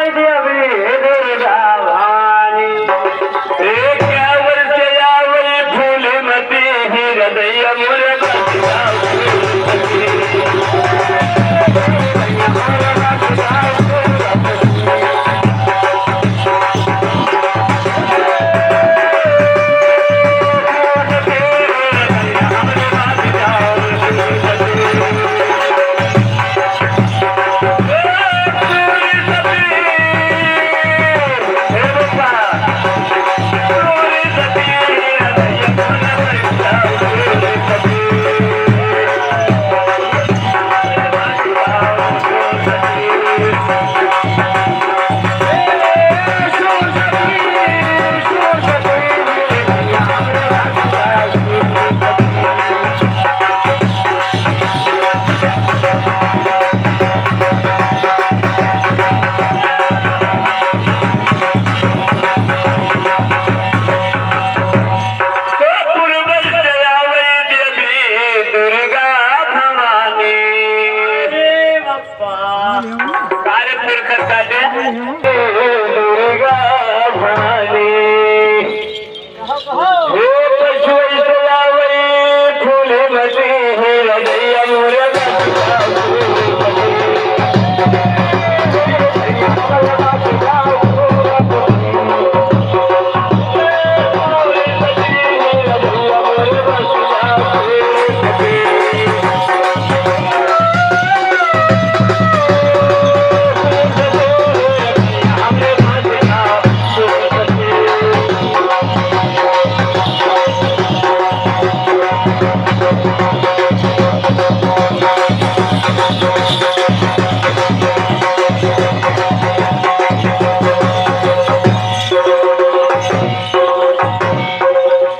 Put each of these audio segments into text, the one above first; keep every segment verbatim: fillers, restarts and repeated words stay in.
देवी दुर्गा भवानी, ए कावर चलावल फूल मती ही हृदय मोर बसवा। तो पूर्वज चलावे देवी दुर्गा भवानी। अरे बाप्पा। सारे पुरखर कहते हैं, दुर्गा भवानी। हे पशुई चलावे फूल मती ही हृदय मोर बसवा।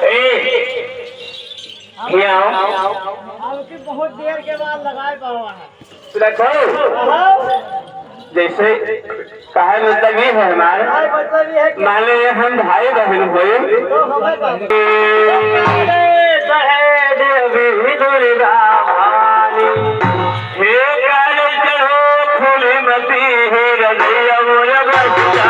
ए, हियाँ आओ। आपके बहुत देर के बाद लगाए पावा है। रखो। हाँ। जैसे कहे मतलब ये है हमारे, हाँ, मतलब ये है कि माने हम भाई बहन होए। तो हमें बहन। देवी दुर्गा भवानी। हे काली चढ़ो फूल मती ही हृदय मोर बसवा।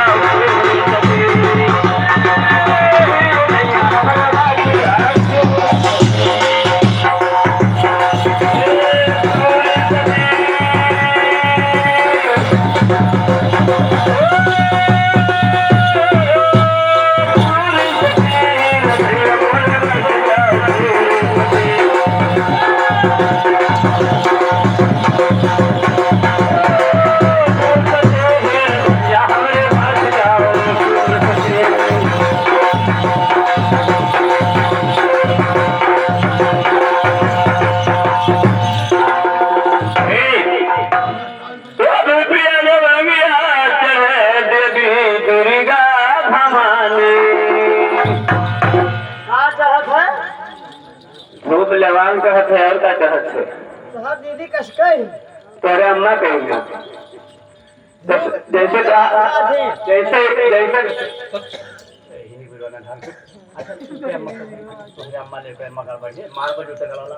देवी दुर्गा भवानी। का चाहत है? भूत लवांग कहत है और का कहत है? तोहार दीदी कस कही? तोरे अम्मा कही ना। जैसे, जैसे का, जैसे, जैसे। अच्छा, तोरे अम्मा ले, तोरे अम्मा गड़बड़ है, मार बजो तक वाला।